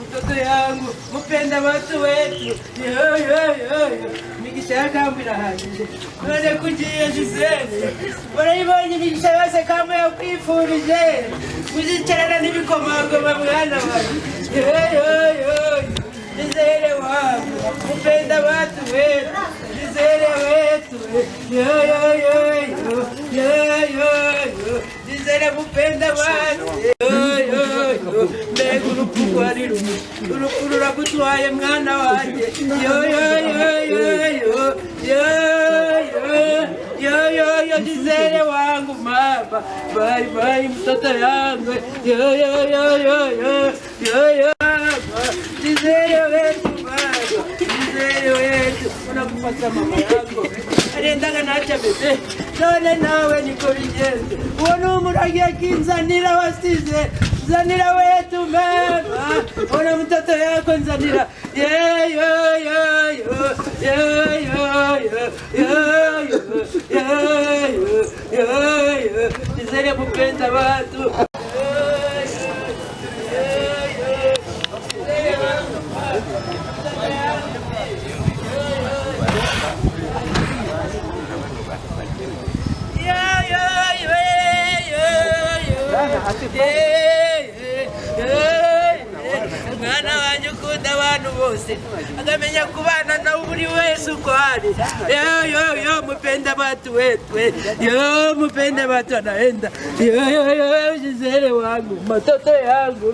Mtoto yangu mpenda watu wetu, yo yo yo, imigisha yakambira hagije none kugiye Gisele urayibonye imigisha yose kama yakwifurije kuzicarana n'ibikomangoma mwana wawe, yo yo yo, Gisele wangu mpenda watu wetu, Gisele wetu, yo yo yo yo yo yo, Gisele mpenda watu, yo yo yo, mbega urupfu rwari rubi, urupfu ruragutwaye mwana wanjye, yo yo yo yo yo yo yo yo yo, Gisele wangu mama, bye bye mtoto yangu, yo yo yo yo yo yo yo, Gisele wetu baba, Gisele wetu, unakupata mama yako arendaga nacha bebe, none nawe niko bigenze, uwo ni umurage akinzanira wasize, nzanira wetu mama, ona mtoto yako nzanira, yo yo yo yo yo yo yo yo yo yo, Gisele mupenda watu. Mwana wanjye ukunda abantu bose akamenya kubana na buri wese uko ari, yo yo yo, mupenda watu wetu, yo mupenda watu anaenda, yo yo yo, Gisele wangu mtoto yangu.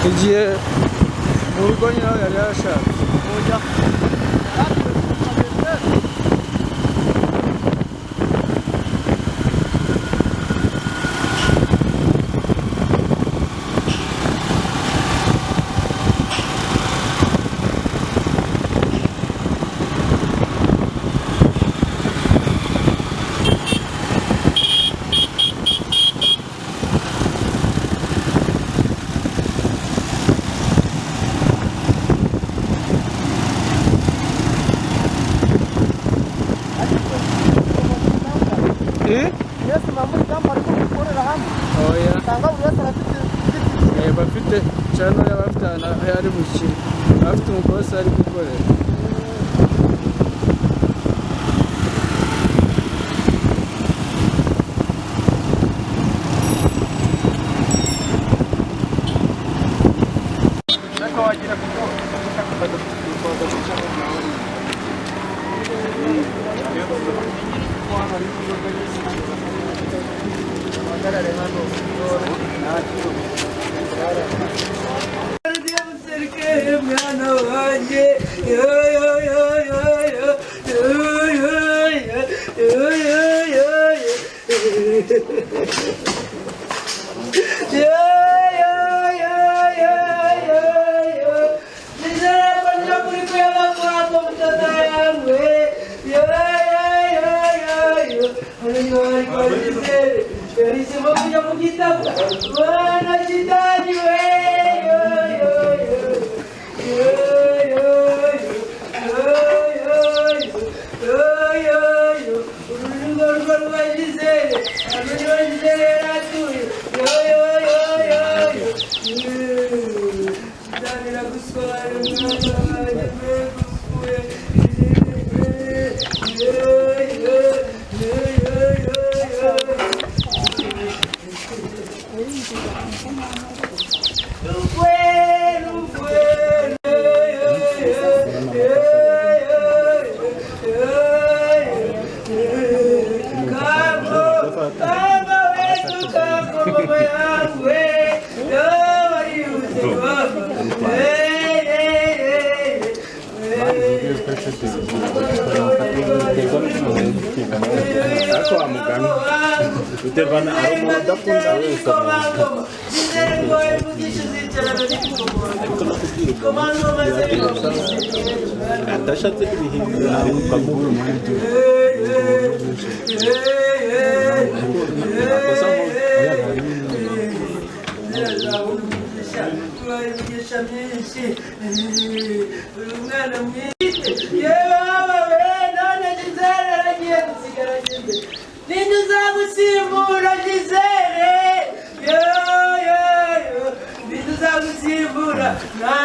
Igihe mu rugo nyiraho yari yarashatse. Bafite channel y'abafite ari bukire, abafite umukozi ari gukorera. Mwana wanjye, yo yo yo yo yo yo yo yo yo yo yo yo yo yo yo, Gisele kwa kulikwela kwako mtoto yangu, yo yo yo yo yo, kwa Gisele yarisema kuja mukitabu wana jitani we, yo yo yo yo yo yo yo yo, urugo rugo rwa Gisele, urugo Gisele ratuye, yo yo yo yo yo, ndanira guswara mwana wanjye mbega upfuye, yo yo yo yo yo yo. Ariko wa mugani uterwa na ari umuntu udakunda wese, ariko no kubwira umuntu adashatse kubihindura ariko ukamubura umwanya amakosa. Imigisha myinshi, uri umwana mwiza. Yewe we, none Gisele aragiye, dusigara ngize ninde uzagusimbura? Gisele, yo yo yo, ninde uzagusimbura? Nta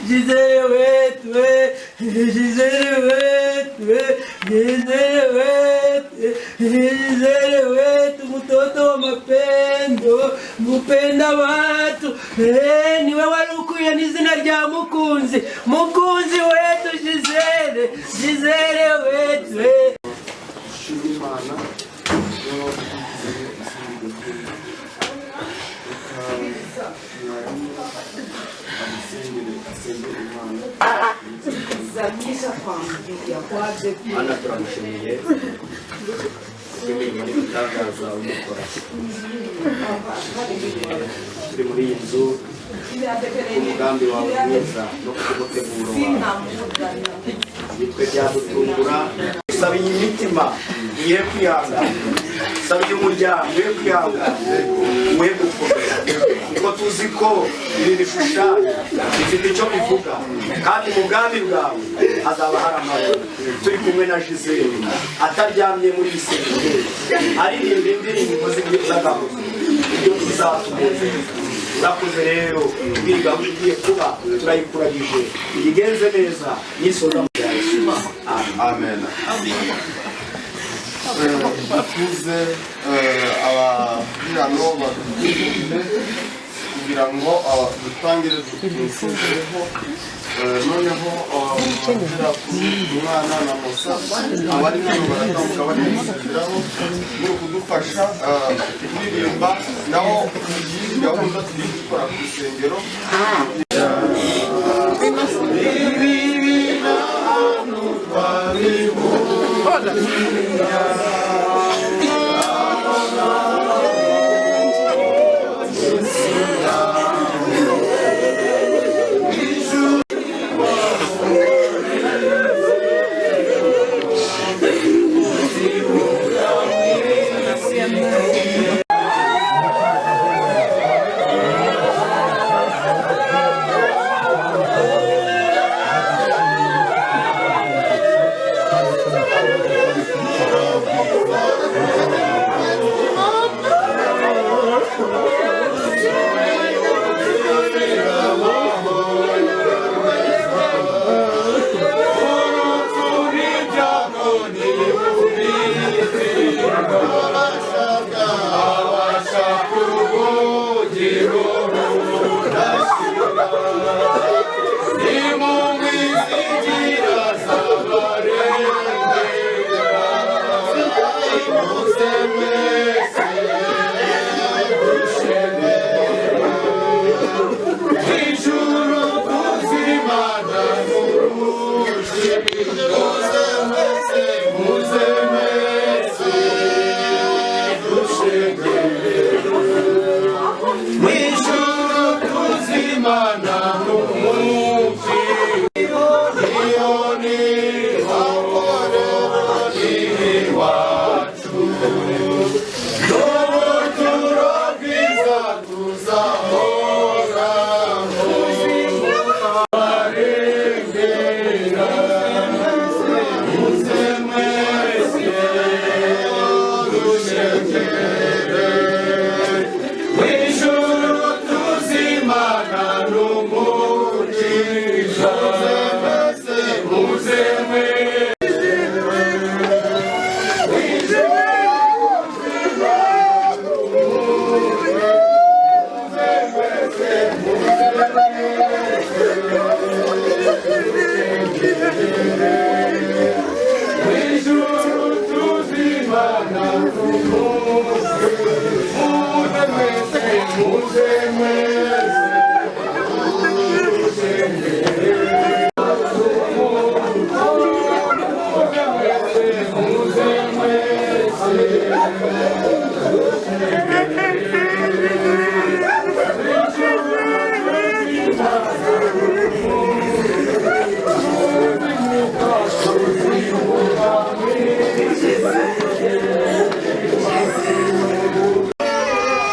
Gisele wetu we, Gisele wetu we, Gisele wetu, Gisele wetu, mtoto wa mapendo, mupenda watu. Niwe wari ukwiye n'izina rya mukunzi, mukunzi wetu Gisele, Gisele wetu we. Dushima Imana yo tugize isengesho. Reka mwarimu adusengere, asengere Imana. Mana, turagushimiye kubw'imirimo n'ibitangaza udukora. Turi muri iyi nzu umugambi wawe mwiza no kubw'umuteguro wawe, nitwe byadutungura. Saba iyi mitima iye kwihangana, saba uyu muryango uye kwihangana, uwe gukomera, kuko tuzi ko ibi bishushanyo bifite icyo bivuga, kandi mu bwami bwawe hazaba hari amahoro. Turi kumwe na Gisele ataryamye muri iyi sengeri aririmba indirimbo z'agahozo, ibyo bizatunezeza. Urakoze rero kubwira gahunda igiye kuba, turayikuragije, iyigenze neza nisoza mu bya Yesu. Amen. Dutuze ababirano badutegurire kugira ngo dutangire dusezereho. Noneho bagera kuri umwana na Musa, abari hano baratambuka bari gusezeraho muri kudufasha kuririmba. Naho iyi gahunda tugiye gukora ku rusengero.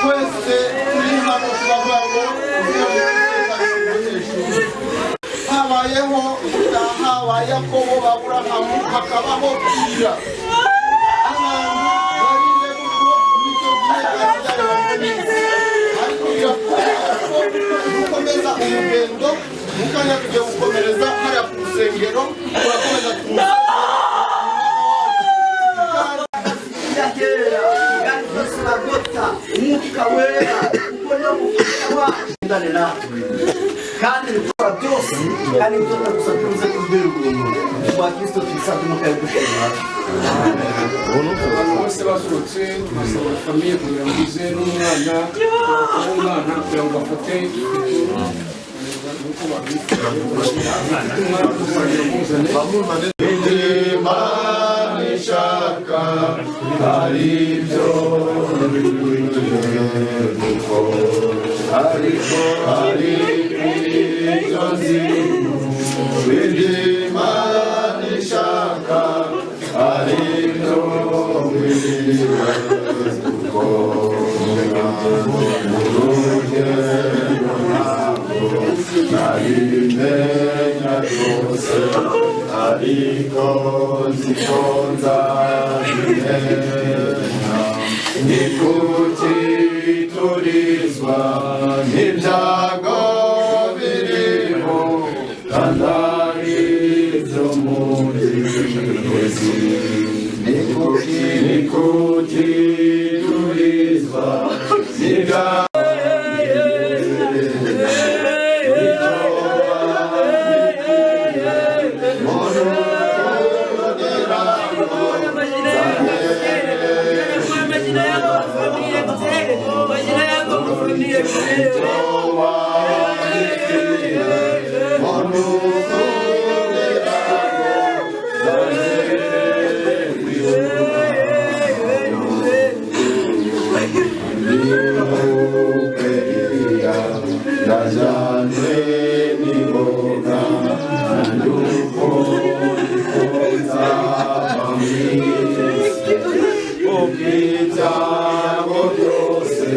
Twese turi hano turavuga ngo habayeho gutaha ba Yakobo ba Aburahamu, hakabaho kurira, abantu barire kuko nicyo gihe byari byarabonetse, ariko birakwiye ko dukomeza urugendo. Mu kanya tugiye gukomereza hariya ku rusengero, turakomeza tumusengere umwana wacu. Kera kandi twese uragota Umwuka Wera, kuko niyo mufasha wacu. Ndane natwe kandi dukora byose, kandi ibyo ndagusabye uze kubwira ubuntu rwa Kristo, tubisabye Umwuka w'ugushima. Abantu bose basohotse, turasaba famille kugira ngo ize n'umwana, umwana kugira ngo bafate ifoto nk'uko babifuje. Umwana kugira muzane. Imana ishaka hari ibyo gukora, ariko hari ibyo nzi. Ibyo Imana ishaka hari ibyo nkwiye gukora. Urugendo ntabwo nabimenya byose, ariko nzi ko nzabimenya. Ni kuki turizwa n'ibyago biriho kandi ari ibyo muri isi? Ni kuki, ni kuki turizwa n'ibyago? Majina yako familia Gisele, majina yako familia Gisele. Ndajyanwe n'imboga yuko nzaba mu isi ubw'ibyago byose.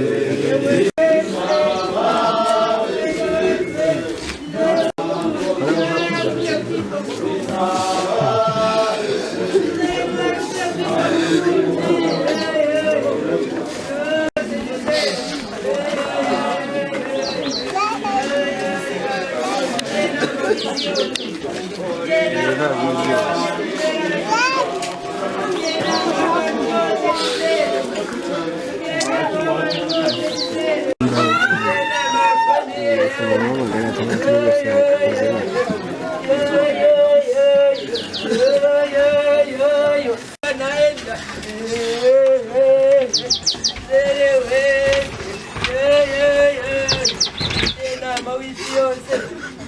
Mujyanama w'isi yose,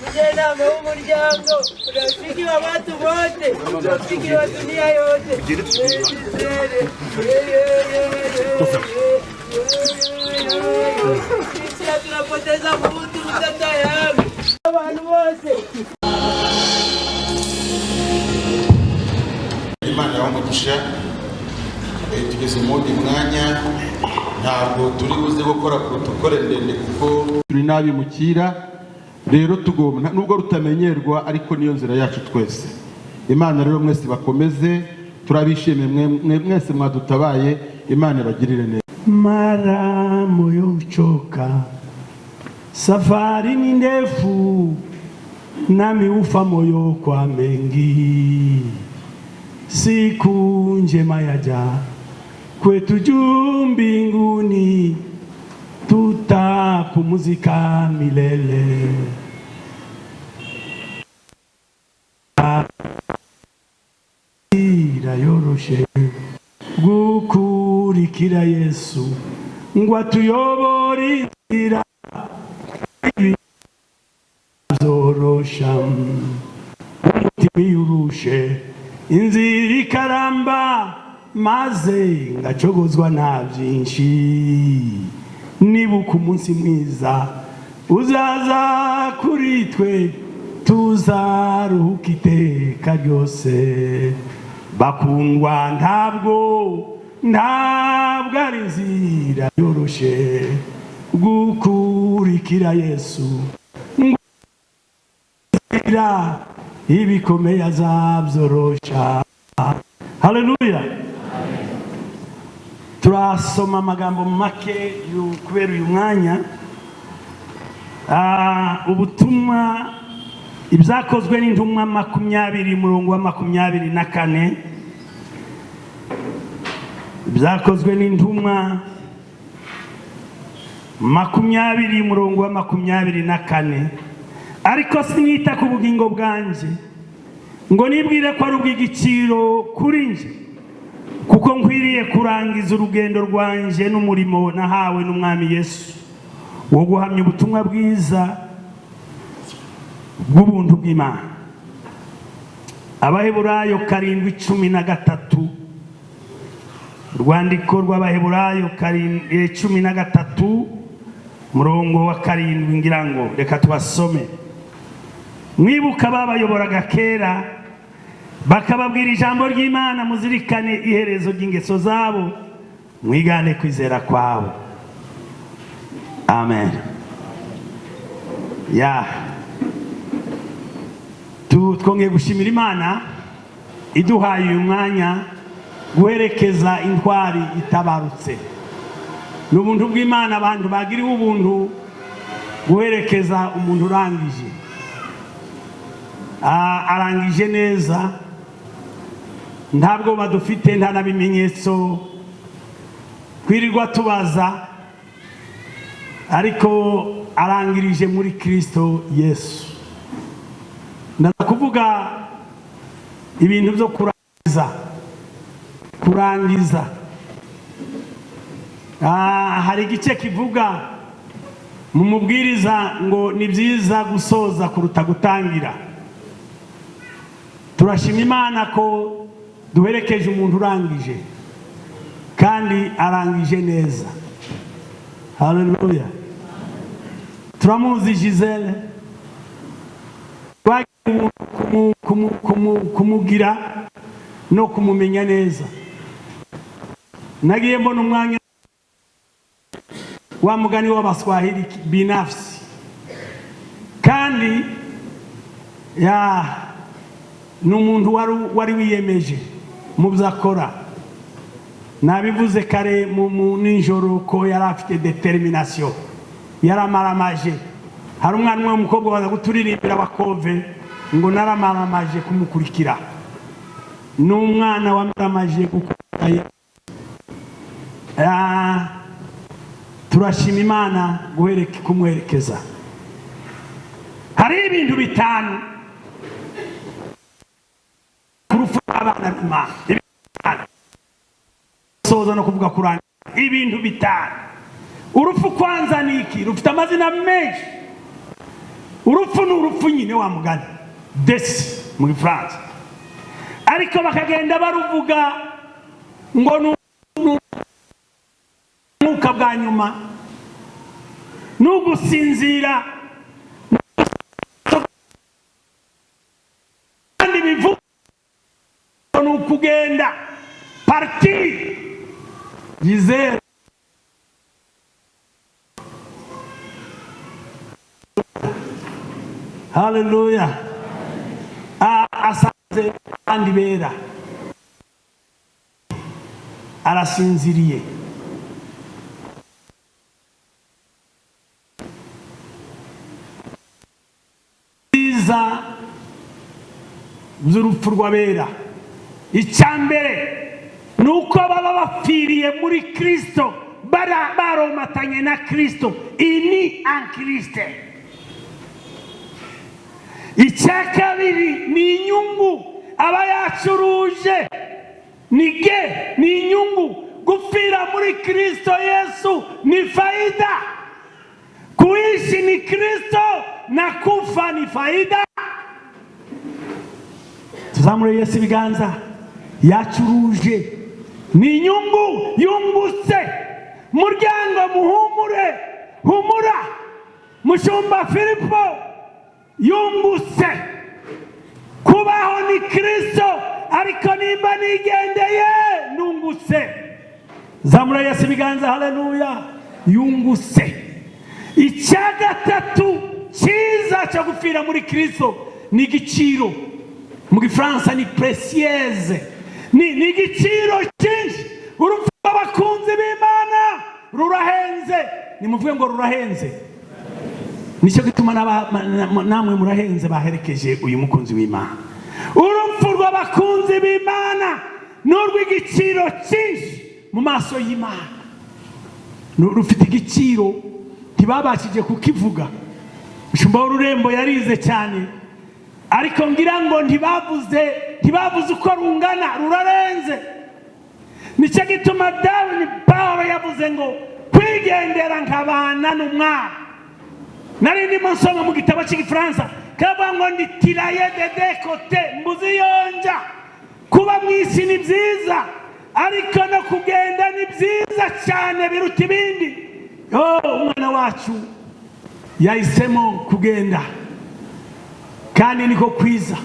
mujyanama w'umuryango, rafiki wa watu wote, rafiki wa dunia yote. Sisi tunapoteza mtu, mtoto yangu, abantu bose. Imana yabamugisha. Tugeze mu wundi mwanya, ntabwo turi buze gukora protocole ndende kuko turi n'abimukira. Rero tugomba, nubwo rutamenyerwa, ariko niyo nzira yacu twese. Imana rero mwese bakomeze, turabishimiye mwese mwadutabaye. Imana ibagirire neza. Mara moyo uchoka, safari ni ndefu, nami ufa moyo kwa mengi. Siku njema yaja kwetu juu mbinguni, tutapumzika milele. Inzira yoroshe gukurikira Yesu ngo atuyobore inzira zorosha umutima, iyo urushe inzira ikaramba. Maze ngacogozwa na byinshi, nibuka umunsi mwiza uzaza kuri twe, tuzaruhuka iteka ryose. Bakundwa, ntabwo ari inzira yoroshe gukurikira Yesu. Ngira ibikomeye azabyorosha. Haleluya! Turasoma amagambo make kubera uyu mwanya. Ubutumwa Ibyakozwe n'Intumwa 20, umurongo wa 24. Ibyakozwe n'Intumwa 20, umurongo wa 24: "Ariko sinita ku bugingo bwanjye ngo nibwire ko ari ubw'igiciro kuri njye, kuko nkwiriye kurangiza urugendo rwanjye n'umurimo nahawe n'Umwami Yesu wo guhamya ubutumwa bwiza bw'ubuntu bw'Imana." Abaheburayo 7:13. Urwandiko rw'Abaheburayo 13, murongo wa 7. Ngira ngo reka tubasome: "Mwibuka babayoboraga kera, bakababwira ijambo ry'Imana, muzirikane iherezo ry'ingeso zabo, mwigane kwizera kwabo." Amen. Ya, twongeye gushimira Imana iduhaye uyu mwanya guherekeza intwari itabarutse. Ni ubuntu bw'Imana, abantu bagiriwe ubuntu guherekeza umuntu urangije. Arangije neza, ntabwo badufite, nta na bimenyetso kwirirwa tubaza, ariko arangirije muri Kirisito Yesu. Ndaza kuvuga ibintu byo kurangiza. Hari igice kivuga mu Mubwiriza ngo ni byiza gusoza kuruta gutangira. Turashima Imana ko duherekeje umuntu urangije kandi arangije neza. Haleluya! Turamuzi Gisele, twagiye kumugira no kumumenya neza. Nagiye mbona umwanya wa mugani w'Abaswahili, binafsi, kandi ya ni umuntu wari wiyemeje mu byo akora. Nabivuze kare mu nijoro ko yari afite determination, yaramaramaje. Hari umwana umwe w'umukobwa waza kuturirimbira bakove ngo naramaramaje kumukurikira. Ni umwana wamaramaje gukunda. Turashima Imana kumuherekeza. Hari ibintu bitanu ku rupfu rw'abana b'Imana. Ibintu bitanu. Soza no kuvuga kurangira. Ibintu bitanu. Urupfu kwanza ni iki? Rufite amazina menshi. Urupfu ni urupfu nyine, wa mugani, décès mu Gifaransa, ariko bakagenda baruvuga ngo ni umwuka bwa nyuma, ni ugusinzira, kandi bivuga ngo ni ukugenda, partir. Yizere. Haleluya! Asanze abandi bera, arasinziriye. Byiza by'urupfu rw'abera: icya mbere ni uko baba bapfiriye muri Kirisito, baromatanye na Kirisito, unis en Christ. Icya kabiri ni inyungu aba yacuruje, ni ge ni inyungu. Gupfira muri Kirisito Yesu ni faida. Kuishi ni Kristo na kufa ni faida. Tuzamure Yesu ibiganza. Yacuruje. Ni inyungu yungutse. Muryango, muhumure, humura mushumba Filipo, yungutse. Kubaho ni Kristo, ariko nimba nigendeye nungutse. Zamura Yesu ibiganza, haleluya! Yungutse. Icya gatatu cyiza cyo gupfira muri Kristo ni igiciro, mu Gifaransa ni précieuse, ni igiciro cyinshi. Urupfu rw'abakunzi b'Imana rurahenze. Nimuvuge ngo rurahenze. Nicyo gituma namwe murahenze baherekeje uyu mukunzi w'Imana. Urupfu rw'abakunzi b'Imana ni urw'igiciro cyinshi mu maso y'Imana. Rufite igiciro ntibabashije kukivuga. Umushumba w'ururembo yarize cyane, ariko ngira ngo ntibavuze uko rungana. Rurarenze. Nicyo gituma Dawuni Paul yavuze ngo kwigendera nkabana n'Umwami. Nari ndimo nsoma mu gitabo cy'Igifaransa, kavuga ngo ndi tiraillé de deux côtés, mbuze iyonja. Kuba mu isi ni byiza, ariko no kugenda ni byiza cyane biruta ibindi. Oh, umwana wacu yahisemo kugenda, kandi niko kwiza,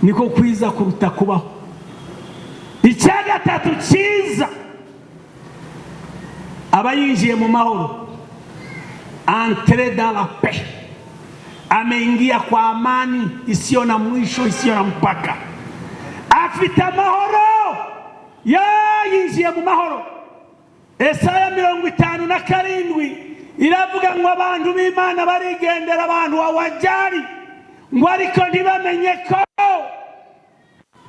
niko kwiza kuruta kubaho. Icya gatatu cyiza, aba yinjiye mu mahoro, entré dans la paix, ameingia kwa amani isiyo na mwisho, isiyo na mpaka. Afite amahoro, ya yinjiye mu mahoro. Esaya 57 iravuga ngo abantu b'Imana barigendera, abantu hawajali, ngo ariko ntibamenye ko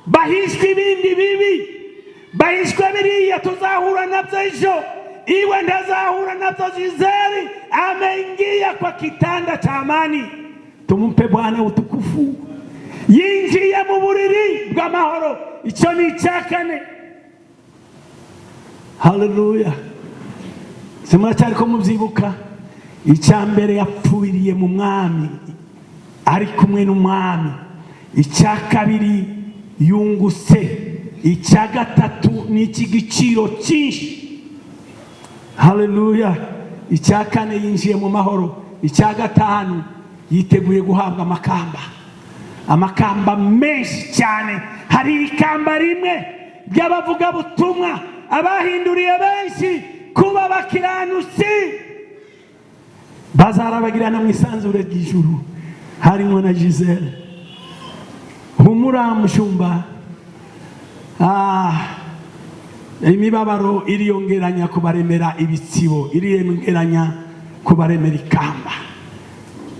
bahishwe ibindi bibi, bahishwe biriya tuzahura nabyo ejo. Iwe ntazahura nabyo. Gisele ameingia kwa kitanda cha amani. Tumpe Bwana utukufu. Yinjiye mu buriri bw'amahoro. Icyo ni icya kane. Haleluya! Simuracyari ko mubyibuka? Icya mbere, yapfiriye mu Mwami, ari kumwe n'Umwami. Icya kabiri, yungutse. Icya gatatu ni iki giciro cyinshi. Haleluya! Icya kane, yinjiye mu mahoro. Icya gatanu, yiteguye guhabwa amakamba, amakamba menshi cyane. Hari ikamba rimwe ry'abavugabutumwa, abahinduriye benshi kuba abakiranutsi, bazarabagirana mu isanzure ry'ijuru, harimo na Gisele. Humura mushumba. Imibabaro iriyongeranya kubaremera ibitsibo, iriyongeranya kubaremera ikamba.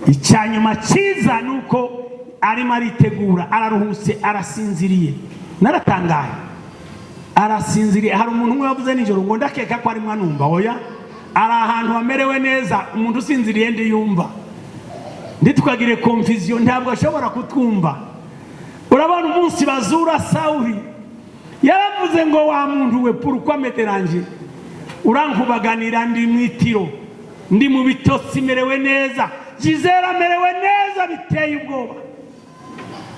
Icyanyuma cyiza ni uko arimo aritegura, araruhutse, arasinziriye. Naratangaye, arasinziriye. Hari umuntu umwe wavuze nijoro ngo ndakeka ko arimo anumva. Oya, ari ahantu hamerewe neza. Umuntu usinziriye ndiyumva, ntitwagire confusion, ntabwo ashobora kutwumva. Urabona umunsi bazura Sawuri, yaravuze ngo wa muntu we, pourquoi me déranger? Urankubaganira, ndi mu itiro, ndi mu bitotsi, merewe neza. Gisele amerewe neza biteye ubwoba,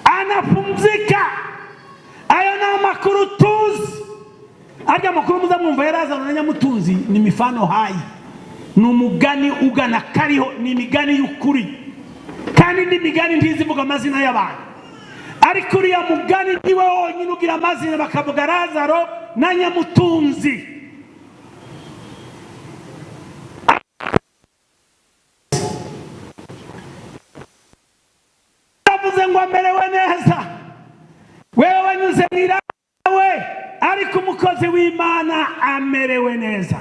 anapumzika. Ayo ni amakuru tuzi. Arya makuru muza mwumva yarazana na Nyamutunzi ni mifano hai, ni umugani ugana kariho, ni imigani y'ukuri. Kandi indi migani ntizivuga amazina y'abantu, ariko uriya mugani niwe wonyine ugira amazina, bakavuga Lazaro na Nyamutunzi. Yavuze ngo amerewe neza. Wewe wanyuze mu irawe, ariko umukozi w'Imana amerewe neza.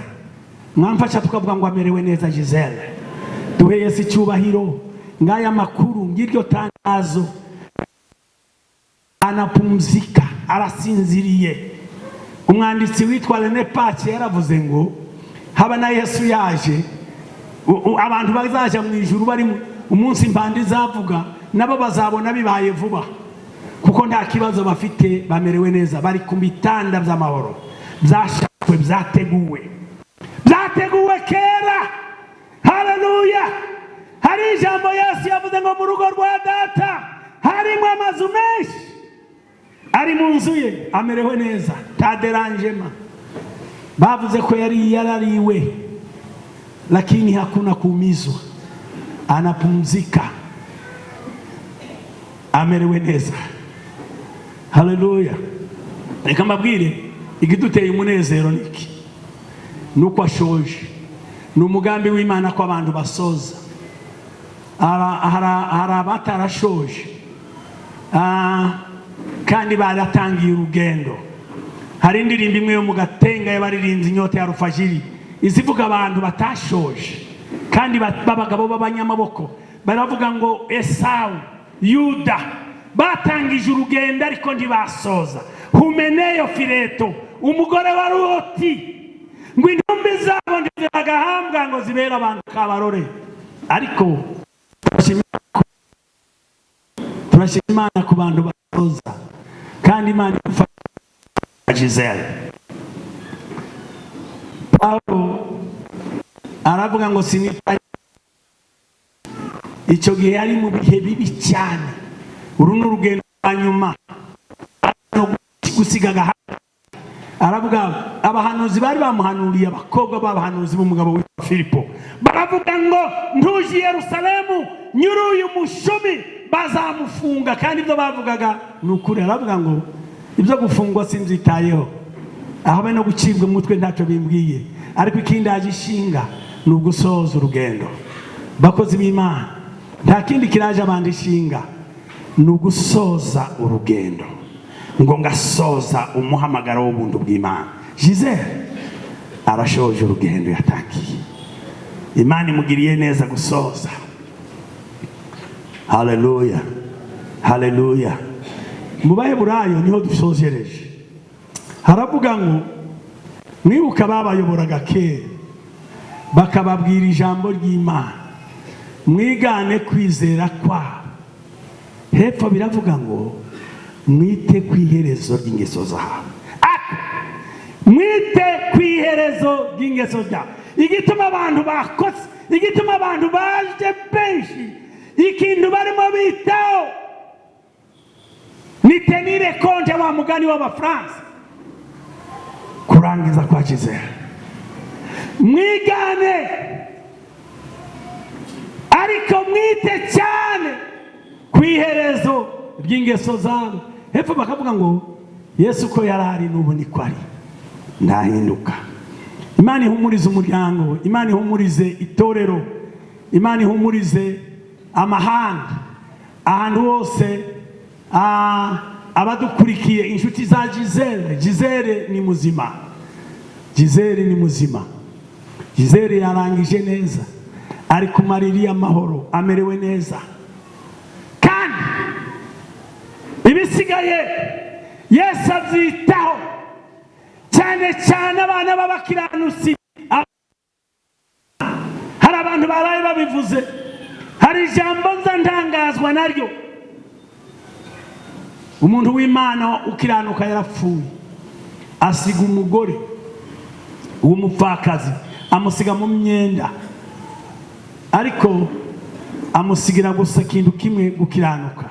Mwamfasha tukavuga ngo amerewe neza Gisele. Duhe Yesu icyubahiro. Ngaya makuru, ngiryo tangazo. Anapumzika, arasinziriye. Umwanditsi witwa Rene Pace yaravuze ngo haba na Yesu yaje, abantu bazaja mu ijuru bari umunsi impanda izavuga, nabo bazabona bibaye vuba, kuko nta kibazo bafite, bamerewe neza, bari ku bitanda by'amahoro byashakwe, byateguwe, byateguwe kera. Haleluya! Hari ijambo Yesu yavuze ngo mu rugo rwa Data harimo amazu menshi. Ari mu nzu ye, amerewe neza, nta dérangement. Bavuze ko yari yarariwe, lakini hakuna kuumizwa, anapumzika, amerewe neza. Haleluya! Reka mbabwire, igiduteye umunezero niki? Nuko ashoje. Ni umugambi w'Imana ko abantu basoza. Hari abatarashoje kandi baratangiye urugendo. Hari indirimbo imwe yo mu Gatenga y'abaririmbyi Inyota ya Rufajiri, izivuga abantu batashoje kandi b'abagabo b'abanyamaboko. Baravuga ngo Esawu, Yuda batangije urugendo ariko ntibasoza, Humeneyo, Fileto, umugore wa Loti, ngo intumbi zabo ntiziragahambwa ngo zibere abantu kabarore. Ariko turashima Imana ku bantu basoza, kandi Imana idufasha. Gisele, Pawulo aravuga ngo sinitaye. Icyo gihe yari mu bihe bibi cyane. Uru ni urugendo rwa nyuma no gusiga agahanga. Aravuga, abahanuzi bari bamuhanuriye, abakobwa b'abahanuzi b'umugabo witwa Filipo, baravuga ngo ntuje i Yerusalemu nyiri uyu mushumi bazamufunga. Kandi ibyo bavugaga ni ukuri. Aravuga ngo ibyo gufungwa simbyitayeho, aho no gucibwa umutwe ntacyo bimbwiye, ariko ikindi yaje ishinga ni ugusoza urugendo. Bakozi b'Imana, nta kindi kiraje abandi ishinga, ni ugusoza urugendo, ngo ngasoza umuhamagaro w'ubuntu bw'Imana. Gisele arashoje urugendo yatangiye. Imana imugiriye neza gusoza. Haleluya, haleluya! Mu Baheburayo niho dusojereje. Haravuga ngo mwibuka babayoboraga kera, bakababwira ijambo ry'Imana, mwigane kwizera kwabo. Hepfo biravuga ngo mwite ku iherezo ry'ingeso zabo. Ako, mwite ku iherezo ry'ingeso zabo. Igituma abantu bakotse, igituma abantu baje benshi, ikintu barimo bitaho ni tenir compte, wa mugani w'Abafaransa, kurangiza kwa Gisele. Mwigane, ariko mwite cyane ku iherezo ry'ingeso zabo. Hepfo bakavuga ngo Yesu ko yari ari n'ubu niko ari, ntahinduka. Imana ihumurize umuryango, Imana ihumurize itorero, Imana ihumurize amahanga, ahantu hose abadukurikiye, inshuti za Gisele. Gisele ni muzima, Gisele ni muzima. Gisele yarangije neza, ari ku mariri y'amahoro, amerewe neza. Kandi ibisigaye Yesu abyitaho, cyane cyane abana b'abakiranutsi. Hari abantu baraye babivuze. Hari ijambo nza ntangazwa naryo: umuntu w'Imana ukiranuka yarapfuye, asiga umugore w'umupfakazi, amusiga mu myenda, ariko amusigira gusa ikintu kimwe: gukiranuka.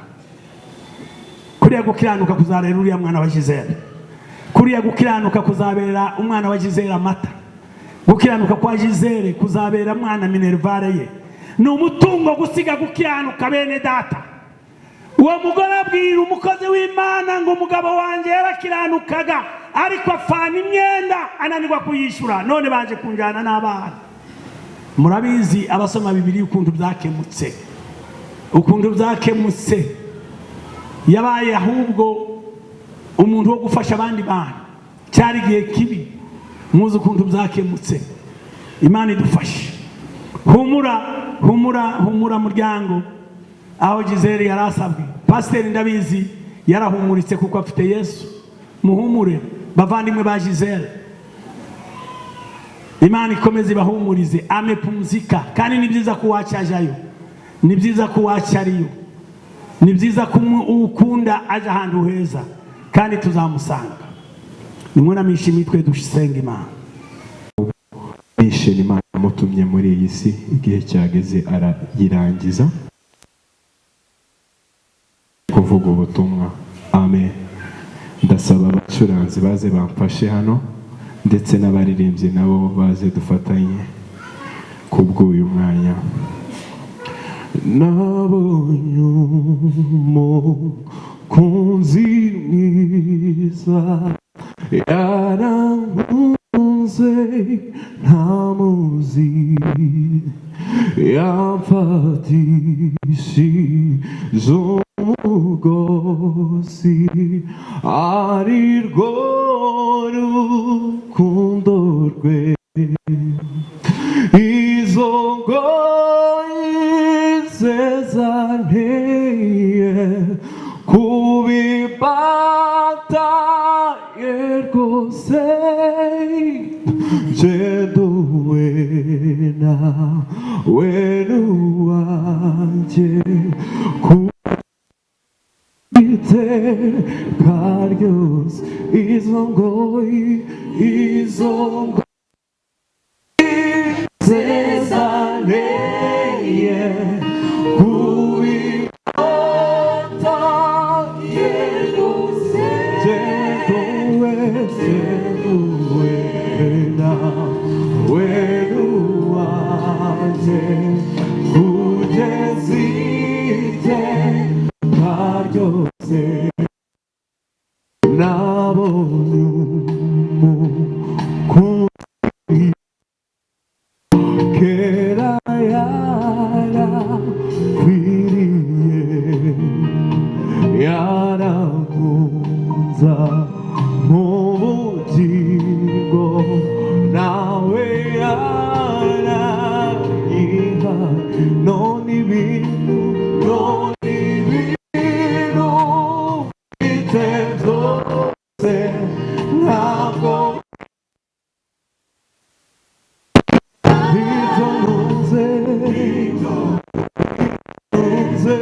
Kuriya gukiranuka kuzarera uriya mwana wa Gisele, kuriya gukiranuka kuzabera umwana wa Gisele amata, gukiranuka kwa Gisele kuzabera mwana minerval ye. Ni umutungo gusiga gukiranuka, bene data. Uwo mugore abwira umukozi w'Imana ngo umugabo wanjye yarakiranukaga, ariko afana imyenda ananirwa kuyishyura, none baje kunjyana n'abana. Murabizi abasoma Bibiri ukuntu byakemutse, ukuntu byakemutse. Yabaye ahubwo umuntu wo gufasha abandi bantu. Cyari igihe kibi. Muzi ukuntu byakemutse. Imana idufashe. Humura, humura, humura muryango aho Gisele yari asabwe. Pasiteri ndabizi yarahumuritse kuko afite Yesu. Muhumure bavandimwe ba Gisele, Imana ikomeze ibahumurize. Amepumzika. Kandi ni byiza ko uwacu ajayo, ni byiza ko uwacu ariyo, ni byiza ko ukunda aje ahantu heza, kandi tuzamusanga. Nimwunamishe imitwe, dusenga Imana. Mission Imana yamutumye muri iyi si, igihe cyageze arayirangiza kuvuga ubutumwa. Amen. Ndasaba abacuranzi baze bamfashe hano. Ndetse n'abaririmbyi nabo baze dufatanye kubw'uyu mwanya. Nabonye umukunzi mwiza, yarankunze ntamuzi, yamfatishije umugozi, ari rwo rukundo rwe. Izo ngoyi ze zanteye kubibataye rwose, ngenduwe nawe n'uwanjye ku iteka ryose. Izo ngoyi, izo ngoyi zezaneye kubibataye rwose, ngenduwe, ngenduwe nawe n'uwanjye kugeza iteka ryose. Nabonye umukunzi kera yarakwiriye, yarankunza mu bugingo, nawe yaranyiha. None ibintu, none ibintu mfite byose, ntabwo ibyo ntunze, ntunze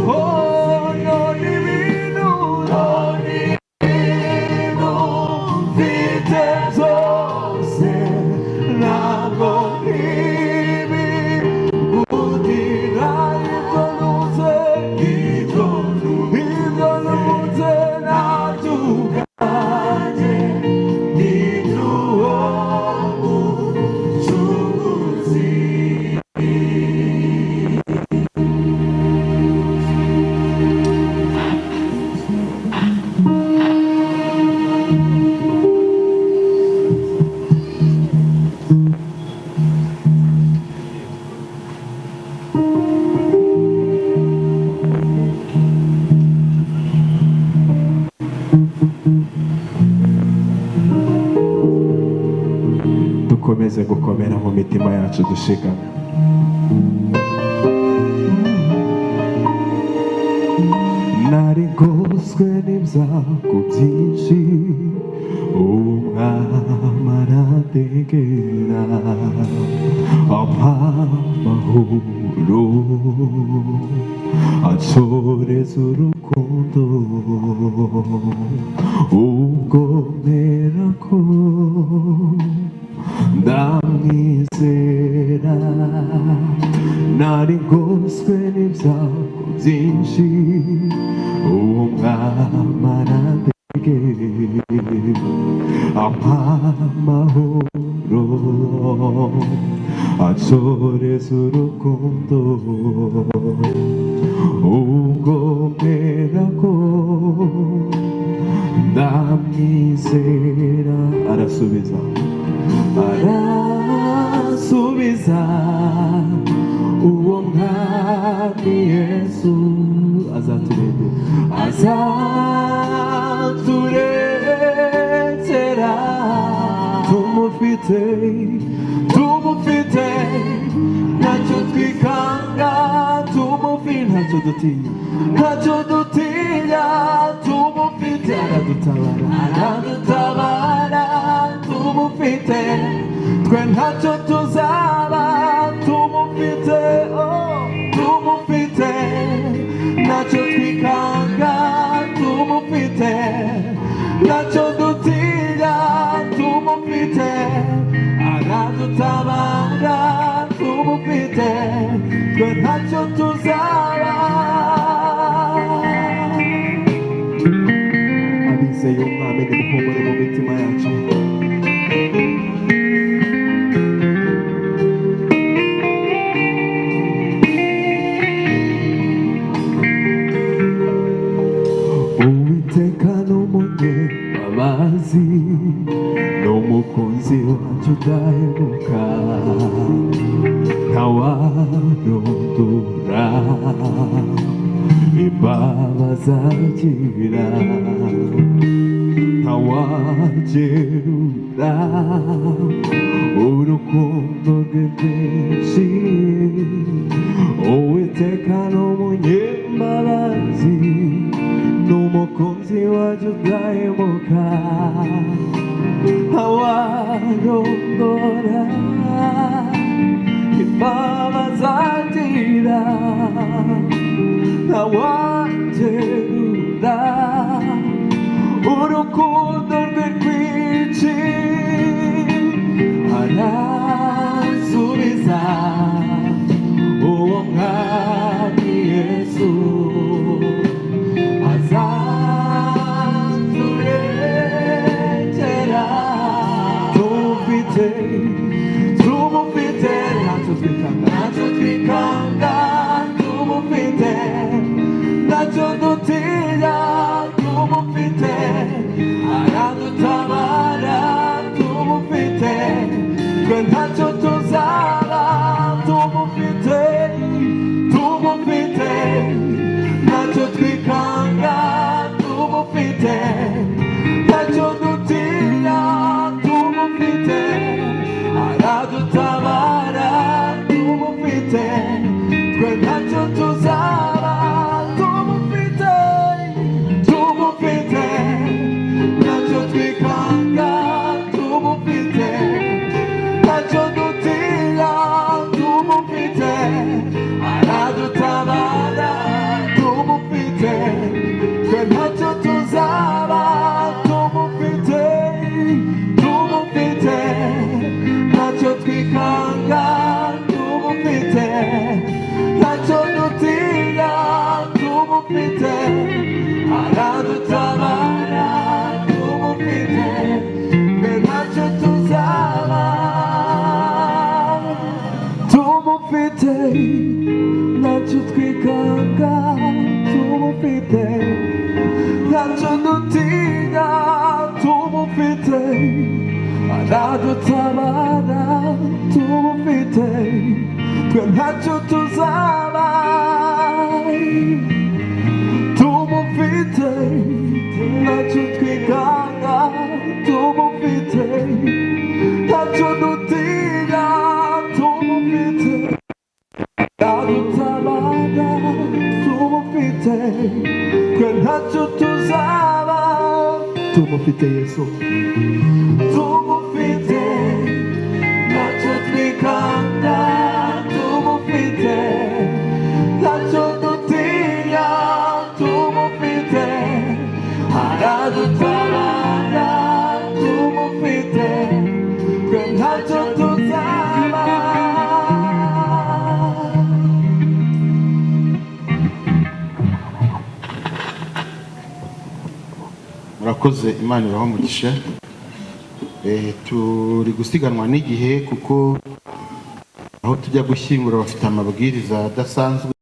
Oh, none ibintu, none ibintu mfite byose, ntabwo ntibigutira. Ibyo ntunze, ibyo ntunze nabyo ubwanjye, n'iby'uwo mucunguzi. Dukomeze gukomera mu mitima yacu, dushikame. Nari ngoswe n'ibyago byinshi, umwami arandengera, ampa amahoro, anshoreza urukundo. Ubwo mperako ndamwizera. Nari ngoswe n'ibyago byinshi, uwo mwami arandengera, ampa amahoro, anshoreza urukundo. Ubwo mperako ndamwizera, arasubiza, arasubiza uwo mwami Yesu. Azaturengera, azaturekera tumufite, tumufite ntacyo twikanga, tumufite ntacyo dutinya, ntacyo dutinya tumufite. Aradutabara, aradutabara tumufite, twe ntacyo tuzaba tumufite. Oh, tumufite ntacyo twikanga, tumufite ntacyo dutinya, tumufite aradutabara, tumufite twe ntacyo tuzaba. Imbabazi agira ntawagerura, urukundo rwe rwinshi. Uwiteka ni umunyembabazi, ni umukunzi wajya udahemuka. Ntawarondora imbabazi agira, ntawagerura urukundo rwe rwinshi. Arasubiza uwo Mwami Yesu, azaturekera. Tumufite, tumufite, ntacyo twikanga, ntacyo twikanga. Tumufite, ntacyo dutinya. Tumufite, aradutabara. Tumufite, twe ntacyo tuzaba. Tumufite, tumufite, ntacyo twikanga. Tumufite, ntacyo dutinya. Tumufite, aradutabara. Tumufite, twe ntacyo tuzaba. Tumufite, tumufite, ntacyo twikanga. Tumufite, ntacyo dutinya. Tumufite, aradutabara. Tumufite, twe ntacyo tuzaba. Tumufite, tumufite, ntacyo twikanga. Tumufite, ntacyo dutinya. Tumufite, aradutabara. Tumufite, twe ntacyo tuzaba. Tumufite, ntacyo twikanga. Tumufite, ntacyo dutinya. Tumufite, aradutabara. Tumufite, twe ntacyo tuzaba. Tumufite, ntacyo twikanga. Tumufite, ntacyo dutinya. Tumufite, aradutabara. Tumufite, twe ntacyo tuzaba. Tumufite Yesu, tumufite, ntacyo twikanga. Tumufite, ntacyo dutinya. Tumufite, aradutabara. Tumufite, twe ntacyo tuzaba. Murakoze, Imana ibahe umugisha. Turi gusiganwa n'igihe kuko aho tujya gushyingura bafite amabwiriza adasanzwe.